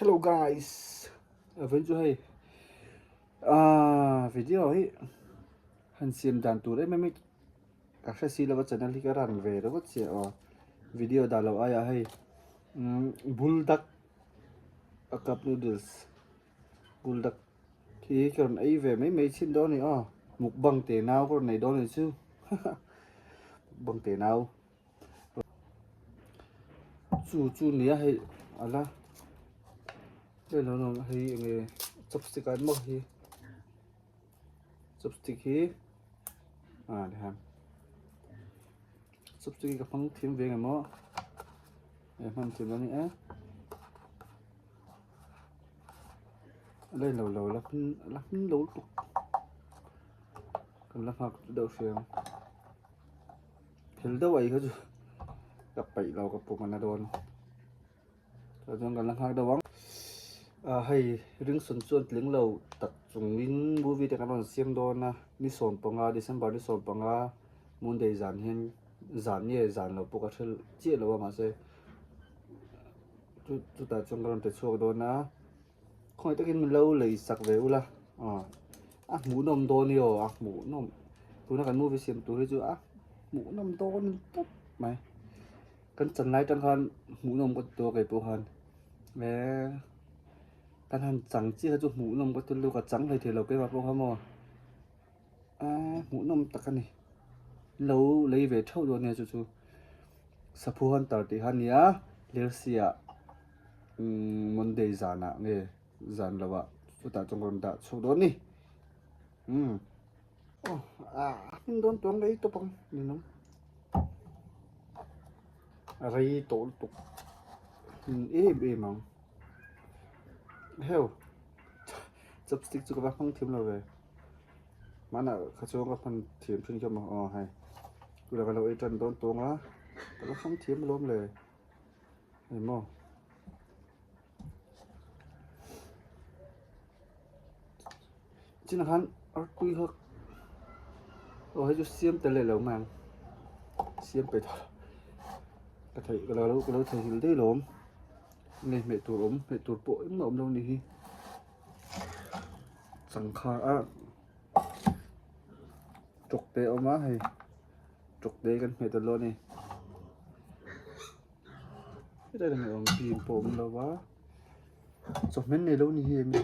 Hello guys, vawiin chu hei ah video hi han siam dan tur em em hi ka hre si lova channel hi ka run ve ringawt chiah aw video dah loh aiah hei umm buldak a cup noodles buldak hi ka rawn ei ve mai mai chhin dawn a ni aw mukbang te nau ka rawn nei dawn a ni chu mukbang te nau. Chu chu nia hei a la hei lo lang hei enge chopstick ah maw hi chopstick hi ah tikhan chopstick hi ka hmang thiam ve ang emaw eh hman thiam lo a ni e a la inlo lo la hmin la hmin lo lutuk kan la nghak deuh hrih ang. Thil deuh ai kha chu ka peih lo ka pum a na dawn tah chuan kan la nghak deuh ang ah hei ringsawn chuan tling lo tak chungin movie te kan rawn siam dawn a ni 15 December ni 15 Monday zan hian zan nge zan lo pawh ka hre chiah lo a mahse chu chutah chuan ka rawn ti chhuak dawn a. Khawngaih takin min lo lei sak ve ula aw a hmuhnawm dawn i aw a hmuhnawm tuna kan movie siam tur hi chu a hmuhnawm dawn tawp mai kan chan lai tang khan hmuhnawm ka ti tawh a keipawh khan eh kan han chang chiah kha chu hmuhnawm ka ti lutuk a chang hleithei lo keimah pawh kha maw eh hmuhnawm tak a ni lo lei ve theuh dawn nia chu chu saphu hunter tih kha a ni a lersia ah. Umm Monday zanah nge zan lovah chutah chuan ka rawn dah chhuak dawn ni. Umm aw ah hmin dawn tuang rei tawp ang ni nung. A rei tawh lutuk hmin em em ang. Heu chopstick chu ka va hmang thiam lo ve. Hmanah kha chuan ka hman thiam thin kha maw aw hei tunah ka lo ei tan dawn tuang a ka la hmang thiam alawm le. Emaw chinah khan artui kha aw hei chu siam tel leh lo mai ang siam peih tawh ka theih ka lo ka lo theihnghilh daih lawm nge hmeh tur awm hmeh tur pawh engmah awm lo a nih hi changkha a tawk te a awm a hei tawk te kan hmeh tel dawn a ni. Hetlai lam hi awm bim pawh awm lo va chawhmeh nei lo ni hi emi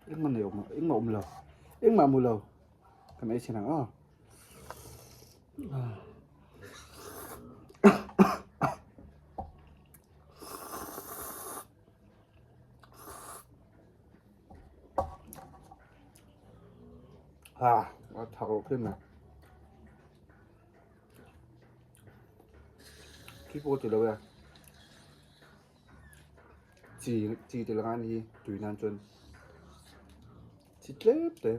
te engmah nei awm engmah awm lo engmah hmu lo kan ei chhin ang aw. Ah a thak loh phian mai. Khi pawh ti lo e chi chi tel ang a ni tui nan chuan chi tlem te.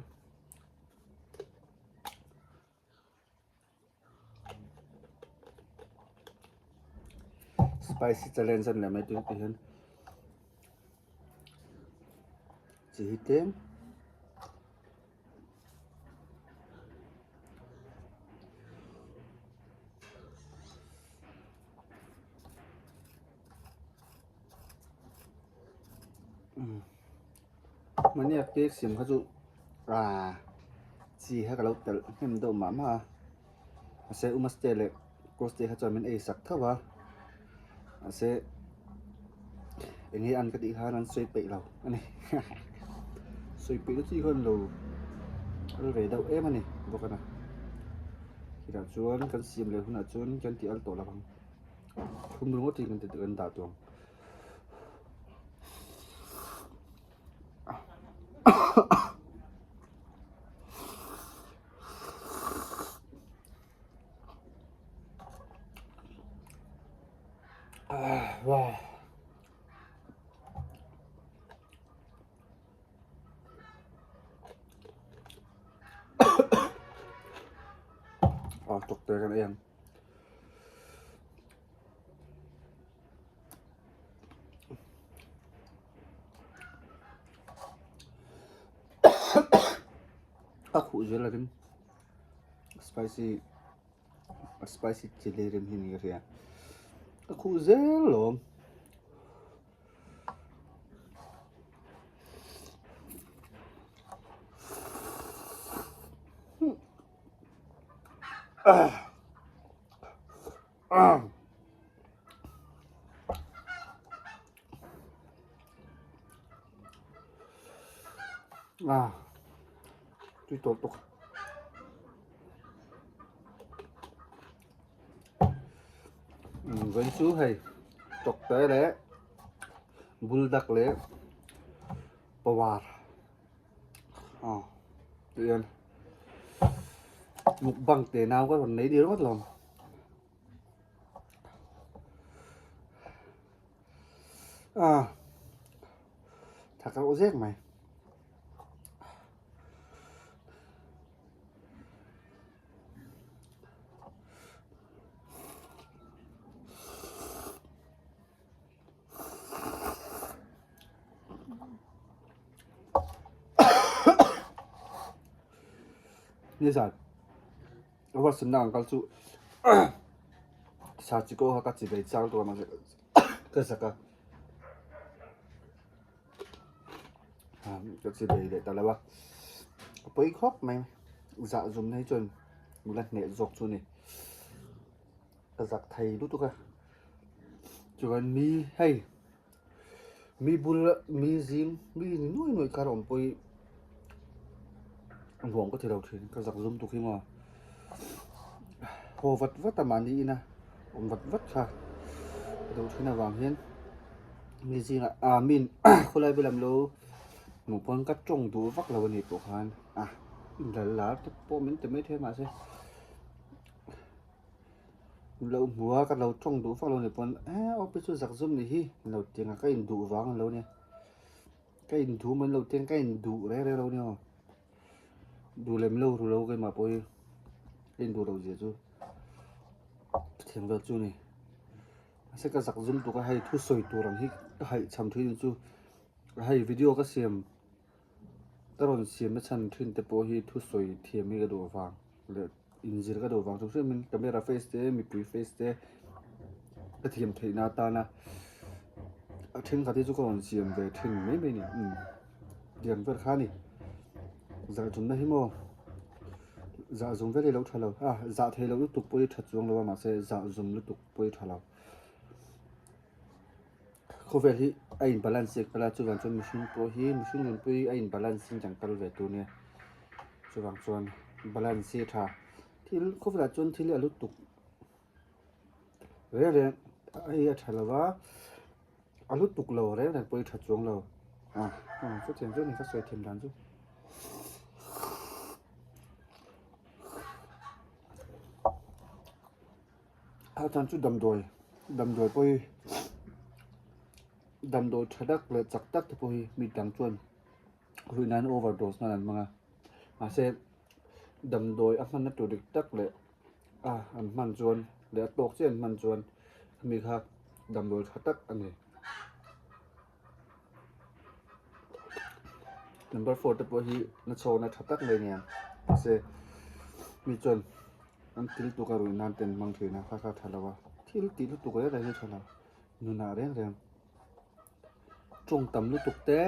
Spicy challenge an leh mai tih hian chi hi tlem. Mahnia cake siam kha chu ah chi kha ka lo telh hnem deuh mah mah a mahse u Maste leh Cross te kha chuan min ei sak tho a mahse eng nge an ka tih khan an sawi peih lo a ni sawi peih na chi khan lo al ve deuh em a ni bawk a na chutah chuan kan siam leh hunah chuan kan tih al tawh lo ang thum ringawt hi kan ti kan dah tawh ang. Wow. Ah, tawk te kan ei ang. A khuh zel a rim. Spicy a spicy chilli rim hi ni ka hria. A khuh zel lawm. À, tui tawh tawk. Vawiin chu hei tawkte leh buldak leh pawar aw tih hian mukbang te nau ka rawn nei ni ringawt lo. A thak reuh zek mai. Nizan a huatsunna ang kal chu sa chi pawh kha ka chi ve chang tur a mahse ka zak a ka chi ve leh ta lo a a pawi khawp mai zah zum na hi chuan nula hneh zawk chu a ni ka zak thei lutuk a chuan mi hei mi bul mi zing mi ni nuai nuai kar awm pawh hi nuam ka ti lo thin ka zak zum tuk hi maw haw vat vat a mahni ina awm vat vat kha ka duh thin avang hian mi zingah ah min khawlai velam lo hmuh pawn ka tawng duh vak lo a nih pawh khan a lal lar te pawh min ti maithei a mahse. Lo hmu a ka lo tawng duh vak lo ni pawn eh aw pi chu zak zum ni hi lo ti ang a ka induh vang an lo nia ka induh man lo ti ang ka induh reng reng lo nia aw duh lem lo ru lo keimah pawh hi ka induh loh zia chu thiam vel chu ni mahse ka zak zum tuk a hei thu sawi tur ang hi ka haihchham thin chu hei video ka siam. Ka rawn siam na chhan thin te pawh hi thusawi thiam hi ka duh avang leh inzir ka duh avang hrim hrim in camera face te mipui face te ka thiam theih na atana a thenkhat hi chu ka rawn siam ve thin mai mai a ni umm tiang vel kha a ni zah tumna hi maw zah zum vel hi a lo tha lo a zah theih loh lutuk pawh hi tha chuang lo a mahse zah zum lutuk pawh hi tha lo. Khawvel hi a in balance zek vel a chuvang chuan mihring pawh hi mihring nun pawh hi a in balance in kan kal ve tur nia chuvang chuan balance hi a tha thil khawvelah chuan thil a lutuk reng reng hei a tha lo va a lutuk lo reng reng pawh hi a tha chuang lo a chutiang chu a ni ka sawi thiam dan chu. A chan chu damdawi damdawi pawh hi damdawi tha tak leh chak tak te pawh hi mi dang chuan ruih nan overdose nan an hmang a mahse damdawi a hmanna tur dik tak leh a an hman chuan leh a tawk chiah an hman chuan mi kha damdawi tha tak a ni. Number 4 te pawh hi na chhawkna tha tak mai a ni a mahse mi chuan an thil tuk a ruih nan te an hmang thin a kha kha tha lo a thil tih lutuk reng reng hi tha lo nunah reng reng tawng tam lutuk te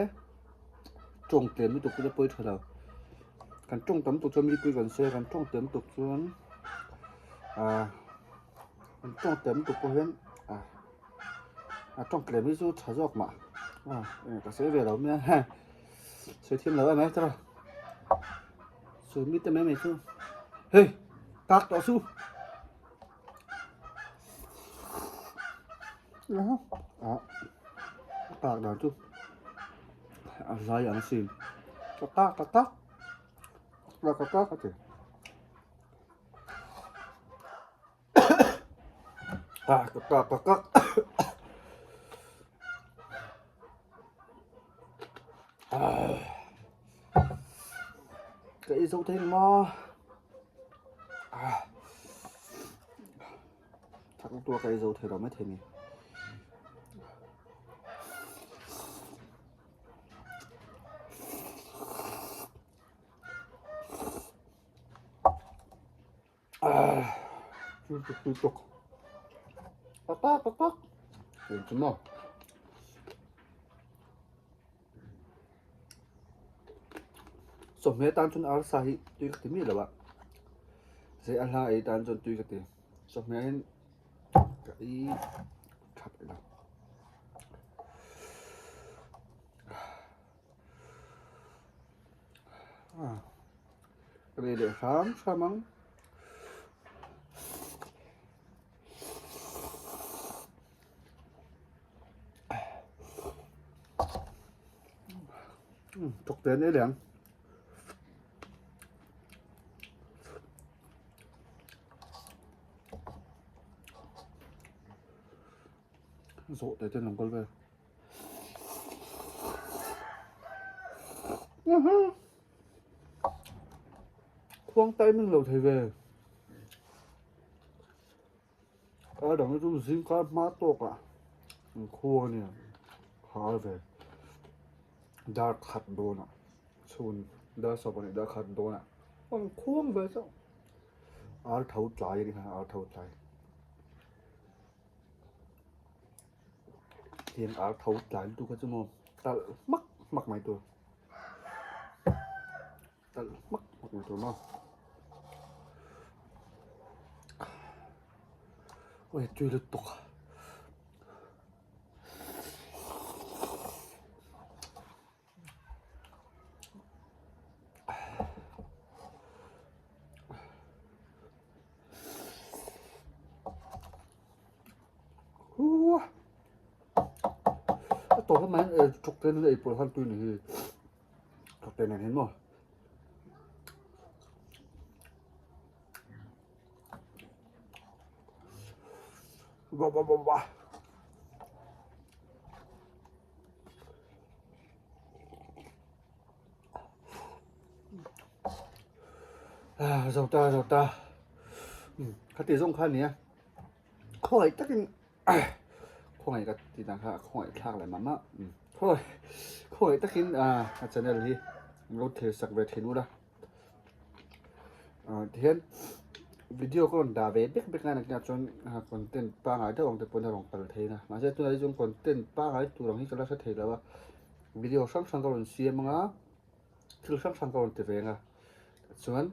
tawng tlem lutuk te pawh hi tha lo kan tawng tam lutuk chuan mipui kan sawi a kan tawng tlem lutuk chuan ah kan tawng tlem lutuk pawh hian ah. A tawng tlem hi chu tha zawk mah a ka sawi ve lo mai a sawi thiam lo em ai tara sawi mi te mai mai chu hei tak tawh su a tak dan chu a zai ang sin ka tak ka tak ka tak ka ti Ah, ka ka ka ka. Ah. Ka ei zo thei ma. Ah. Thak tua ka ei zo thei lo mai thei ni. Tui tuk tui tuk kak kak kak eng chu maw chawhmeh atan chuan arsa hi tui ka ti miah lo a Zai a hla ei tan chuan tui ka ti. Chawhmeh hian ka ei tha peih lo. Ka nei leh hram hram ang. Thawk te an ei leh ang. Zawh te ten an kawl vel. Khuang timing lo thei ve. A dang hi chu zingkar hma tawkah an khuang a nia har ve. Dar khat dawnah chhun dar sawp a nih dar khat dawnah an khuang ve chauh. Ar tho tlai a nih kha ar tho tlai. Tiang ar tho tlai lutuk kha chu maw talh hmak hmak mai tur. Talh hmak hmak mai tur maw. Ui tui lutuk. A tawp lamah hian eh thawk te nen ei pawlh han tui ni hi thawk te nen hian maw. Wah wah wah wah. Ah, zo ta zo ta. Khati zawng kha nia. Khawngaih takin khawngaih ka ti dan kha khawngaih thlak leh mah mah. Khawngaih khawngaih takin a channel hi an lo thlir sak ve thin ula. Tihian video ka rawn dah ve bek bek a nakinah chuan content pangngai deuh ang te pawhin a rawn kal thei a mahse tunah hi chuan content pangngai tur ang hi ka la hre thei lo a video hrang hrang ka rawn siam ang a thil hrang hrang ka rawn ti ve ang a chuan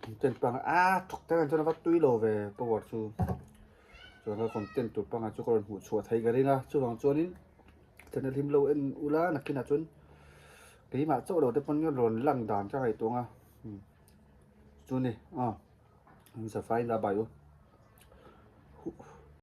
content pangngai ah thawk te chuan a va tui lo ve power chu chuan ka content tur pangngai chu ka rawn hmuh chhuah thei ka ring a chuvang chuanin. Channel hlim lo en ula nakinah chuan keimah chauh lo te pawn rawn lang dan ka ngaihtuah ang a chu ni aw an safai la bai u.